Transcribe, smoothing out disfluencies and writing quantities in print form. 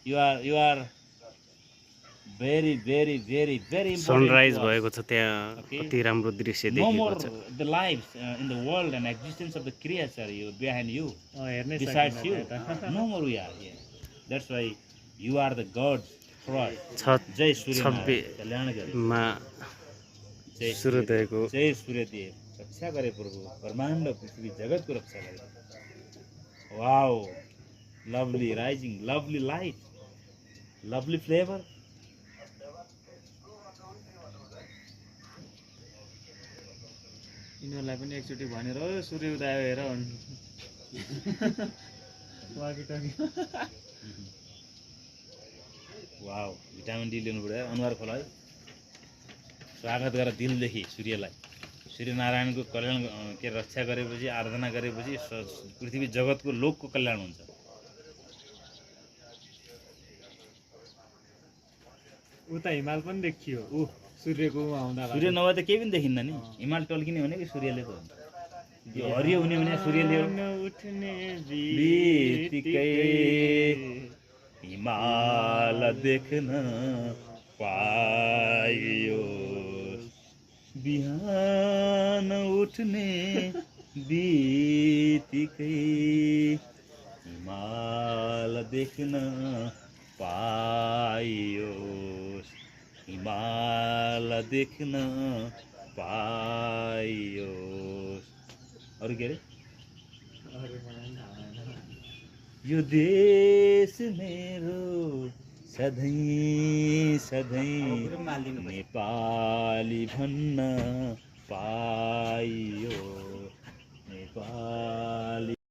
You are very important. Sunrise to us. भएको छ त्यहाँ Okay. कति राम्रो दृश्य No देखिएको more छ the lives in the world and existence of the creature you behind you. हेर्नै Besides you, सकिँदैन no more we are here. That's why you are the gods for us. छ जय सूर्य छब्बे कल्याण गरे मा जय सूर्योदयको जय सूर्यदेव रक्षा गरे प्रभु ब्रह्मांड पृथ्वी जगत को रक्षा गरे wow lovely rising lovely light lovely flavor यिनीहरूलाई पनि एकचोटि भनेर ओ सूर्य उदय हेर वाकिटकी वाओ भिटामिन डी लिनु पर्यो अनुहार खोला है स्वागत गर दिलदेखि सूर्यलाई सूर्यनारायणको कल्याण के रक्षा गरेपछि आराधना गरेपछि पृथ्वी जगतको लोकको कल्याण हुन्छ उता हिमाल पनि देखियो ऊ सूर्यको आउँदा सूर्य नभए त केही पनि देखिन्न नि हिमाल टल्किने भनेको सूर्यले त हो यो हरियो हुने भने सूर्यले हो उठ्ने बित्तिकै हिमाल देख्न पाइयो बिहान उठ्ने बित्तिकै हिमाल देख्न पाइयो हिमाल देख्न पाइयो अरू के अरे यो देश मेरो सधैँ सधैँ नेपाली भन्न पाइयो नेपाल